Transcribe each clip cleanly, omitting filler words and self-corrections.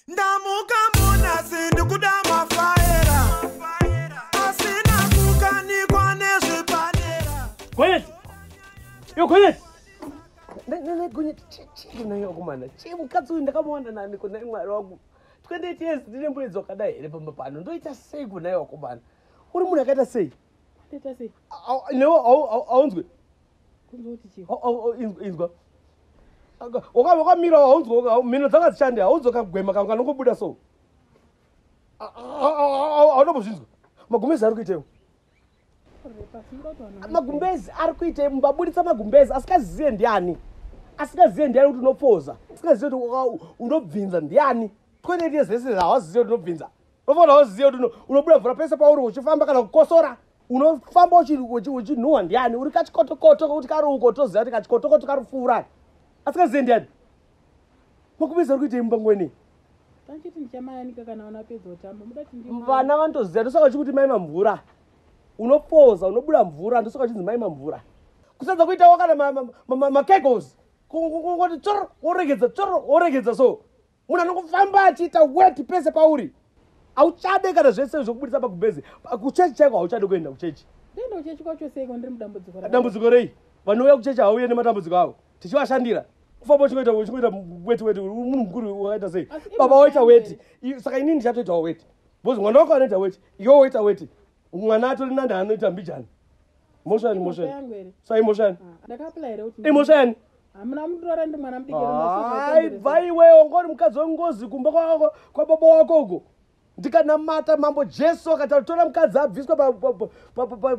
Ndamuka munasi ndikuda mafaera asina kukanikwa nezvipanera. Gonyeti! Yo Gonyeti! Gonyeti, chii naye wakomana? Chii mukadzi uyu ndakamuwana nani kuna Mwari wangu? 28 years ndine mburedzo wakadai here pamba pano? Ndoita sei kunaye wakomana? Uri munhu akaita sei? Ndoita sei? Newe haunzwi? Kunzwa kuti chii? Inzwa. Wakamira haunzwi, mhino dzanga dzichande, haunzwi kagwema kangu kanongobuda so. Haunombozvinzwa. Magumbezi ari kuitewo. Magumbezi ari kuitei? Mubabuditsa magumbezi asikaziye ndiani? Asikaziye ndiani kuti unopfoza? Asikaziye kuti unobvinza ndiani? 28 years zvese hawaziye kuti unobvinza. Unofanira waziye kuti unobuda mvura pese pauri uchifamba kana kukosora. Unofamba uchinhuhwa ndiani? Uri kachikotokoto kuti kari uko toziva kuti kachikotokoto kari kupfuura. Asikaziye ndiani? Magumbezi ari kuitei mumba ngweni? Tanchiti ndichamayanika kana unapedza kutamba. Muda kuti ndi Vana vanotoziva ndosaka chikuti mai mamvura. Unopoza unobuda mvura ndosaka chinzi mai mamvura. Kusadza kuitawo kana makegos. Kungoti tsoro woregedza tsoro woregedza so. Munhu anongofamba achiita weti pese pauri. Hauchade kana zvese zvokubudisa pagumbezi. Kuchechi chaiko hauchade kuenda kuchechi. Ndoenda kuchechi kwacho seiko ndiri mudambudziko rakadai? Dambudziko rei? Vanouya kuchechi hauye nematambudziko avo. Tichivashandira. Kufamba uchingoita weti weti munhu mukuru wakaita sei? Asi Baba waita imwe weti. Saka inini ndichatoitawo weti. Because mwana wako anoita weti, iwe woita weti. Mwana atori nani anoita mbijana. Moshani moshani. Yangu here? Sai moshani. Ndakaapply here kuti Imoshani. Hamuna mundiroora ndiri mwana mudiki here? Ai bva iwe ungori mukadzi wengozi kumba kwako kwa baba wako uko. Ndikanamata mambo Jesu akati tora mukadzi abviswe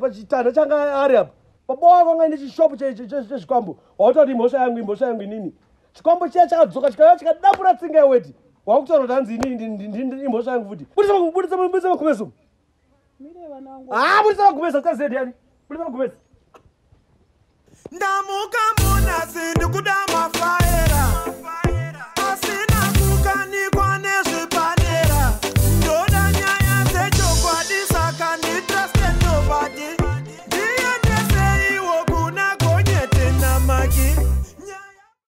pachitanda changa ari apa. Baba wako anga ine chishopu chezvikwambo. Wakuti imhosva yangu, imhosva yangu inini. Chikwambo chiya chakadzoka chikauya chikadambura tsinga yeweti. Wakutaura kuti hanzi inini imhosva yangu futi. Budisa budisa magumbezi umu. Mire vana vangu. Ah, budisa magumbezi asikaziye ndiani. Budisa magumbezi. Ndamuka munasi ndikuda mafaera.